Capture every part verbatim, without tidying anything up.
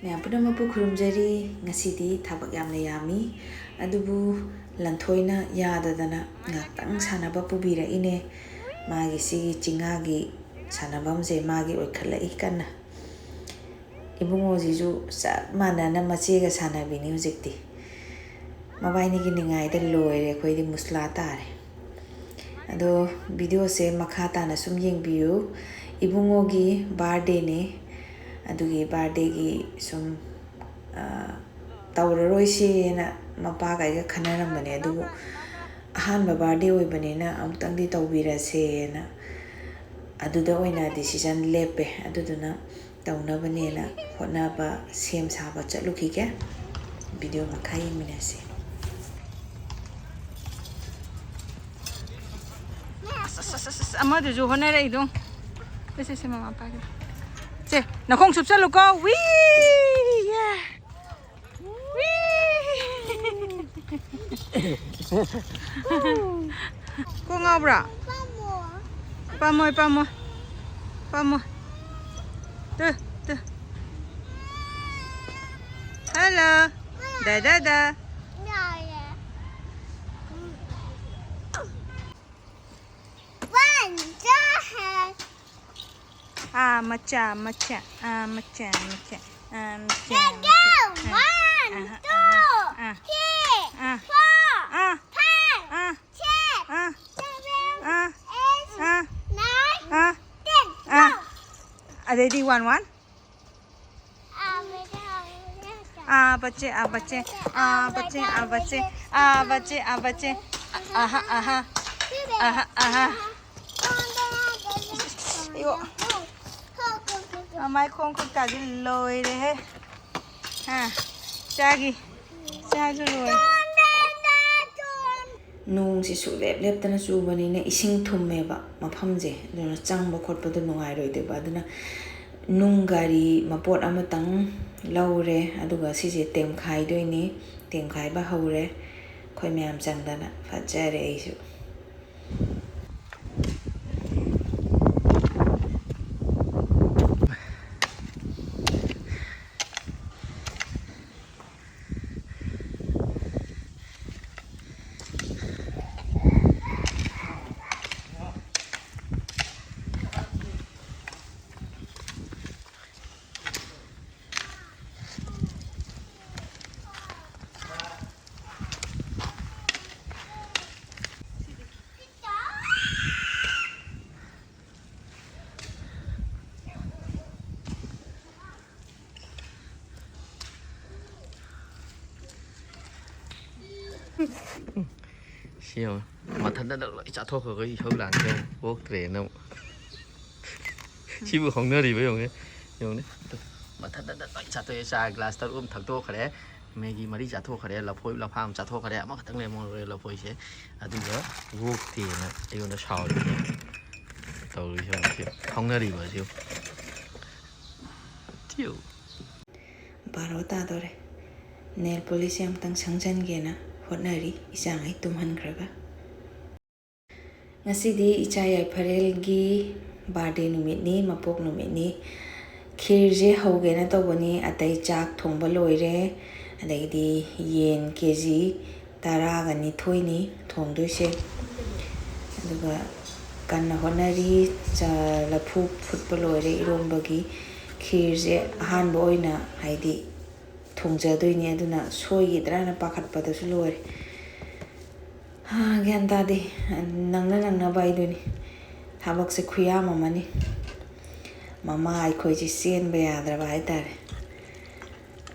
ꯃꯌꯥꯝ ꯄꯨꯝꯅꯃꯛꯄꯨ ꯈꯨꯔꯨꯝꯖꯔꯤ꯫ ꯉꯁꯤꯗꯤ ꯊꯕꯛ ꯌꯥꯝꯅ ꯌꯥꯝꯃꯤ, ꯑꯗꯨꯕꯨ ꯂꯟꯊꯣꯏꯅ ꯌꯥꯗꯗꯅ ꯉꯥꯛꯇꯪ ꯁꯥꯟꯅꯕ ꯄꯨꯕꯤꯔꯛꯏꯅꯦ꯫ ꯃꯥꯒꯤ ꯁꯤꯒꯤ ꯆꯤꯡꯉꯥꯒꯤ ꯁꯥꯟꯅꯐꯝꯁꯦ ꯃꯥꯒꯤ ꯑꯣꯏꯈꯠꯂꯛꯏ ꯀꯟꯅ꯫ ꯏꯕꯨꯡꯉꯣꯁꯤꯁꯨ ꯆꯞ ꯃꯥꯟꯅꯅ ꯃꯆꯦꯒ ꯁꯥꯟꯅꯕꯤꯅꯤ ꯍꯧꯖꯤꯛꯇꯤ꯫ ꯃꯕꯥꯏꯅꯤꯒꯤ ꯅꯤꯡꯉꯥꯏꯗ ꯂꯣꯏꯔꯦ, ꯑꯩꯈꯣꯏꯗꯤ ꯃꯨꯁꯂꯥ ꯇꯥꯔꯦ꯫ ꯑꯗꯣ ꯚꯤꯗꯤꯑꯣꯁꯦ ꯃꯈꯥ ꯇꯥꯅ ꯁꯨꯝ ꯌꯦꯡꯕꯤꯌꯨ꯫ ꯏꯕꯨꯡꯉꯣꯒꯤ ꯕꯥꯔꯗꯦꯅꯦ, ꯑꯗꯨꯒꯤ ꯕꯥꯔꯗꯦꯒꯤ ꯁꯨꯝ, ꯑ, ꯇꯧꯔꯔꯣꯏꯁꯦꯅ ꯃꯄꯥꯒ ꯑꯩꯒ ꯈꯟꯅꯔꯝꯕꯅꯦ, ꯑꯗꯨꯕꯨ ꯑꯍꯥꯟꯕ ꯕꯥꯔꯗꯦ ꯑꯣꯏꯕꯅꯤꯅ ꯑꯃꯨꯛꯇꯪꯗꯤ ꯇꯧꯕꯤꯔꯁꯦꯅ ꯑꯗꯨꯗ ꯑꯣꯏꯅ ꯗꯤꯁꯤꯖꯟ ꯂꯦꯞꯄꯦ꯫ ꯑꯗꯨꯗꯨꯅ ꯇꯧꯅꯕꯅꯦꯅ ꯍꯣꯠꯅꯕ, ꯁꯦꯝ ꯁꯥꯕ ꯆꯠꯂꯨꯈꯤꯒꯦ꯫ ꯚꯤꯗꯤꯑꯣ ꯃꯈꯥ ꯌꯦꯡꯃꯤꯟꯅꯁꯦ꯫ ꯑꯁ, ꯑꯁ, ꯑꯁ, ꯑꯁ, ꯑꯃꯗꯨꯁꯨ ꯍꯣꯠꯅꯔꯛꯏꯗꯣ꯫ ꯁꯦ, ꯁꯦ, ꯁꯦ, ꯃꯃꯥ ꯄꯥꯏꯒꯦ꯫ ꯁꯦ, ꯅꯈꯣꯡ ꯁꯨꯞꯆꯜꯂꯨꯀꯣ꯫ ꯋꯤ! ꯌꯦ! ꯋꯤ! ꯀꯣꯛ ꯉꯥꯎꯕ꯭ꯔꯥ? ꯄꯥꯝꯃꯣꯏ, ꯄꯥꯝꯃꯣꯏ꯫ ꯄꯥꯝꯃꯣꯏ꯫ ꯇꯨ, ꯇꯨ꯫ ꯍꯜꯂꯣ꯫ ꯗꯥ, ꯗꯥ, ꯗꯥ꯫ ꯑꯥ, ꯃꯆꯥ, ꯃꯆꯥ, ꯑꯥ, ꯃꯆꯥ, ꯃꯆꯥ, ꯑꯥ, ꯃꯆꯥ, ꯃꯆꯥ, ꯑꯥ, ꯑꯥ, ꯑꯥ, ꯑꯥ, ꯑꯥ, ꯑꯥ, ꯑꯥ, ꯑꯥ, ꯑꯥ, ꯑꯥ, ꯑꯥ, ꯑꯥ, ꯑꯥ꯫ ꯑꯗꯩꯗꯤ one, one꯫ ꯑꯥ, ꯕꯆꯦ, ꯑꯥ, ꯕꯆꯦ, ꯑꯥ, ꯕꯆꯦ, ꯑꯥ, ꯕꯆꯦ, ꯑꯥ, ꯕꯆꯦ, ꯑꯥ, ꯕꯆꯦ꯫ ꯑꯍꯥ, ꯑꯍꯥ꯫ ꯑꯍꯥ, ꯑꯍꯥ꯫ ꯑꯌꯣ꯫ ꯃꯃꯥꯏ ꯈꯣꯡ ꯈꯨꯠꯀꯥꯁꯦ ꯂꯣꯏꯔꯦꯍꯦ꯫ ꯍꯥ, ꯆꯥꯒꯤ꯫ ꯆꯥꯁꯨ ꯂꯣꯏꯔꯦ꯫ ꯅꯣꯡꯁꯤ ꯁꯨꯛꯂꯦꯞ ꯂꯦꯞꯇꯅ ꯆꯨꯕꯅꯤꯅ ꯏꯁꯤꯡ ꯊꯨꯝꯃꯦꯕ ꯃꯐꯝꯁꯦ, ꯑꯗꯨꯅ ꯆꯪꯕ ꯈꯣꯠꯄꯗꯣ ꯅꯨꯡꯉꯥꯏꯔꯣꯏꯗꯣꯏꯕ꯫ ꯑꯗꯨꯅ ꯅꯨꯡ ꯒꯥꯔꯤ ꯃꯄꯣꯠ ꯑꯃꯇꯪ ꯂꯧꯔꯦ, ꯑꯗꯨꯒ ꯁꯤꯁꯦ ꯇꯦꯝꯈꯥꯏꯗꯣꯏꯅꯤ꯫ ꯇꯦꯝꯈꯥꯏꯕ ꯍꯧꯔꯦ ꯑꯩꯈꯣꯏ ꯃꯌꯥꯝ ꯆꯪꯗꯅ꯫ ꯐꯖꯔꯦ ꯑꯩꯁꯨ꯫ ꯁꯤ ꯌꯦꯡꯉꯣ, ꯃꯊꯟꯇꯅ ꯂꯣꯏ ꯆꯥꯊꯣꯛꯈ꯭ꯔꯒ ꯏꯁꯧ ꯂꯥꯡꯉꯦ, ꯌꯦꯡꯉꯣ, ꯑꯣꯛꯇ꯭ꯔꯦꯅ ꯑꯃꯨꯛ꯫ ꯁꯤꯕꯨ ꯍꯧꯅꯔꯤꯕ ꯌꯦꯡꯉꯨꯅꯦ, ꯌꯦꯡꯉꯨꯅꯦ꯫ ꯃꯊꯟꯇꯅ ꯂꯣꯏ ꯆꯥꯊꯣꯛꯑꯦ꯫ ꯆꯥ ꯒ꯭ꯂꯥꯁ ꯇꯔꯨꯛ ꯑꯃ ꯊꯛꯇꯣꯛꯈ꯭ꯔꯦ, ꯃꯦꯒꯤ ꯃꯔꯤ ꯆꯥꯊꯣꯛꯈ꯭ꯔꯦ, ꯂꯐꯣꯏ ꯂꯐꯥ ꯑꯃ ꯆꯥꯊꯣꯛꯈ꯭ꯔꯦ, ꯑꯃꯈꯛꯇꯪ ꯂꯦꯝꯍꯧꯔꯦ ꯂꯐꯣꯏꯁꯦ꯫ ꯑꯗꯨꯒ ꯑꯣꯛꯇꯦꯅ ꯑꯩꯉꯣꯟꯗ ꯁꯥꯎꯔꯤꯁꯦ꯫ ꯇꯧꯔꯤꯁꯦ ꯌꯦꯡꯉꯣ, ꯁꯤ ꯍꯧꯅꯔꯤꯕ ꯑꯁꯤ꯫ ꯊꯤꯌꯨ꯫ ꯕꯥꯔꯣ ꯇꯥꯗꯣꯔꯦ꯫ ꯅꯦꯜ ꯄꯣꯂꯤꯁꯁꯦ ꯑꯃꯨꯛꯇꯪ ꯁꯪꯖꯟꯒꯦꯅ ꯍꯣꯠꯅꯔꯤ, ꯏꯆꯥꯉꯩ ꯇꯨꯝꯍꯟꯈ꯭ꯔꯒ꯫ ꯉꯁꯤꯗꯤ ꯏꯆꯥ ꯌꯥꯏꯐꯔꯦꯜꯒꯤ ꯕꯥꯔꯗꯦ ꯅꯨꯃꯤꯠꯅꯤ, ꯃꯄꯣꯛ ꯅꯨꯃꯤꯠꯅꯤ꯫ ꯈꯤꯔꯁꯦ ꯍꯧꯒꯦꯅ ꯇꯧꯕꯅꯤ, ꯑꯇꯩ ꯆꯥꯛ ꯊꯣꯡꯕ ꯂꯣꯏꯔꯦ, ꯑꯗꯒꯤꯗꯤ ꯌꯦꯟ ꯀꯦ ꯖꯤ ꯇꯔꯥꯒ ꯅꯤꯊꯣꯏꯅꯤ ꯊꯣꯡꯗꯣꯏꯁꯦ꯫ ꯑꯗꯨꯒ ꯀꯟꯅ ꯍꯣꯠꯅꯔꯤ꯫ ꯆ-, ꯂꯐꯨ ꯐꯨꯠꯄ ꯂꯣꯏꯔꯦ ꯏꯔꯣꯝꯕꯒꯤ꯫ ꯈꯤꯔꯁꯦ ꯑꯍꯥꯟꯕ ꯑꯣꯏꯅ, ꯍꯥꯏꯗꯤ, ꯊꯣꯡꯖꯗꯣꯏꯅꯦ, ꯑꯗꯨꯅ ꯁꯣꯏꯈꯤꯗ꯭ꯔꯥꯅ ꯄꯥꯈꯠꯄꯗꯁꯨ ꯂꯣꯏꯔꯦ꯫ ꯍꯥ, ꯒ꯭ꯌꯥꯟ ꯇꯥꯗꯦ꯫ ꯅꯪꯅ ꯅꯪꯅꯕ ꯍꯥꯏꯗꯨꯅꯤ꯫ ꯊꯕꯛꯁꯦ ꯈꯨꯌꯥꯝ ꯑꯃꯅꯤ꯫ ꯃꯃꯥ ꯑꯩꯈꯣꯏꯁꯦ ꯆꯦꯟꯕ ꯌꯥꯗ꯭ꯔꯕ ꯍꯥꯏꯇꯥꯔꯦ꯫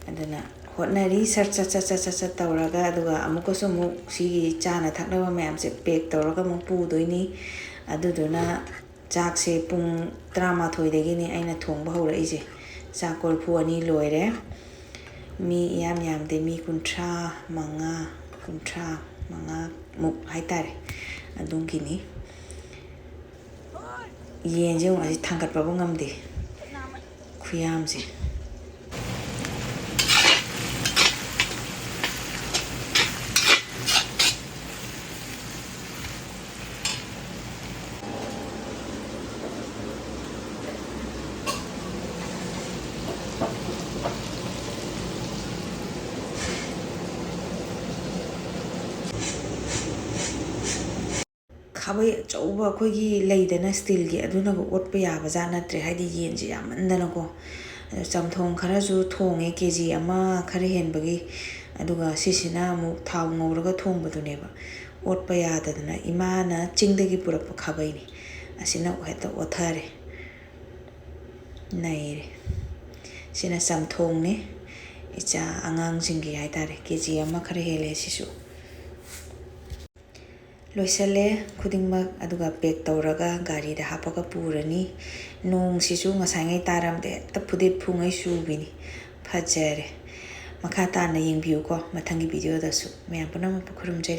ꯑꯗꯨꯅ ꯍꯣꯠꯅꯔꯤ, ꯁꯠ ꯁꯠ ꯁꯠ ꯁꯠ ꯁꯠ ꯁꯠ ꯇꯧꯔꯒ, ꯑꯗꯨꯒ ꯑꯃꯨꯛꯀꯁꯨ ꯑꯃꯨꯛ ꯁꯤꯒꯤ ꯆꯥꯅ ꯊꯛꯅꯕ ꯃꯌꯥꯝꯁꯦ ꯄꯦꯛ ꯇꯧꯔꯒ ꯑꯃꯨꯛ ꯄꯨꯗꯣꯏꯅꯤ꯫ ꯑꯗꯨꯗꯨꯅ ꯆꯥꯛꯁꯦ ꯄꯨꯡ ꯇꯔꯥꯃꯥꯊꯣꯏꯗꯒꯤꯅꯤ ꯑꯩꯅ ꯊꯣꯡꯕ ꯍꯧꯔꯛꯏꯁꯦ꯫ ꯆꯥꯛ ꯀꯣꯔꯐꯨ ꯑꯅꯤ ꯂꯣꯏꯔꯦ꯫ ꯃꯤ ꯏꯌꯥꯝ ꯌꯥꯝꯗꯦ, ꯃꯤ ꯀꯨꯟꯊ꯭ꯔꯥ ꯃꯉꯥ, ꯀꯨꯟꯊ꯭ꯔꯥ ꯃꯉꯥꯃꯨꯛ ꯍꯥꯏꯇꯥꯔꯦ, ꯑꯗꯨꯒꯤꯅꯤ꯫ ꯌꯦꯟꯁꯦ ꯑꯃꯨꯛ ꯑꯁꯤ ꯊꯥꯡꯒꯠꯄꯕꯨ ꯉꯝꯗꯦ, ꯈꯨꯌꯥꯝꯁꯦ꯫ ꯈꯥꯕꯩ ꯑꯆꯧꯕ ꯑꯩꯈꯣꯏꯒꯤ ꯂꯩꯗꯅ ꯏꯁꯇꯤꯜꯒꯤ, ꯑꯗꯨꯅꯒ ꯑꯣꯠꯄ ꯌꯥꯕ ꯖꯥꯠ ꯅꯠꯇ꯭ꯔꯦ, ꯍꯥꯏꯗꯤ ꯌꯦꯟꯁꯦ ꯌꯥꯝꯃꯟꯗꯅꯀꯣ꯫ ꯑꯗꯣ ꯆꯝꯊꯣꯡ ꯈꯔꯁꯨ ꯊꯣꯡꯉꯦ, ꯀꯦ ꯖꯤ ꯑꯃ ꯈꯔ ꯍꯦꯟꯕꯒꯤ꯫ ꯑꯗꯨꯒ ꯁꯤꯁꯤꯅ ꯑꯃꯨꯛ ꯊꯥꯎ ꯉꯧꯔꯒ ꯊꯣꯡꯕꯗꯨꯅꯦꯕ꯫ ꯑꯣꯠꯄ ꯌꯥꯗꯗꯅ ꯏꯃꯥꯅ ꯆꯤꯡꯗꯒꯤ ꯄꯨꯔꯛꯄ ꯈꯥꯕꯩꯅꯤ, ꯑꯁꯤꯅ ꯍꯦꯛꯇ ꯑꯣꯠꯊꯔꯦ꯫ ꯅꯩꯔꯦ꯫ ꯁꯤꯅ ꯆꯝꯊꯣꯡꯅꯦ, ꯏꯆꯥ ꯑꯉꯥꯡꯁꯤꯡꯒꯤ ꯍꯥꯏꯇꯥꯔꯦ, ꯀꯦ ꯖꯤ ꯑꯃ ꯈꯔ ꯍꯦꯜꯂꯦ ꯁꯤꯁꯨ꯫ ꯂꯣꯏꯁꯜꯂꯦ ꯈꯨꯗꯤꯡꯃꯛ, ꯑꯗꯨꯒ ꯄꯦꯛ ꯇꯧꯔꯒ ꯒꯥꯔꯤꯗ ꯍꯥꯞꯄꯒ ꯄꯨꯔꯅꯤ꯫ ꯅꯣꯡꯁꯤꯁꯨ ꯉꯁꯥꯏꯉꯩ ꯇꯥꯔꯝꯗꯦ, ꯍꯦꯛꯇ ꯐꯨꯗꯤꯠ ꯐꯨꯉꯩ ꯆꯨꯕꯤꯅꯤ꯫ ꯐꯖꯔꯦ꯫ ꯃꯈꯥ ꯇꯥꯅ ꯌꯦꯡꯕꯤꯌꯨꯀꯣ ꯃꯊꯪꯒꯤ ꯚꯤꯗꯤꯑꯣꯗꯁꯨ꯫ ꯃꯌꯥꯝ ꯄꯨꯝꯅꯃꯛꯄꯨ ꯈꯨꯔꯨꯝꯖꯔꯤ꯫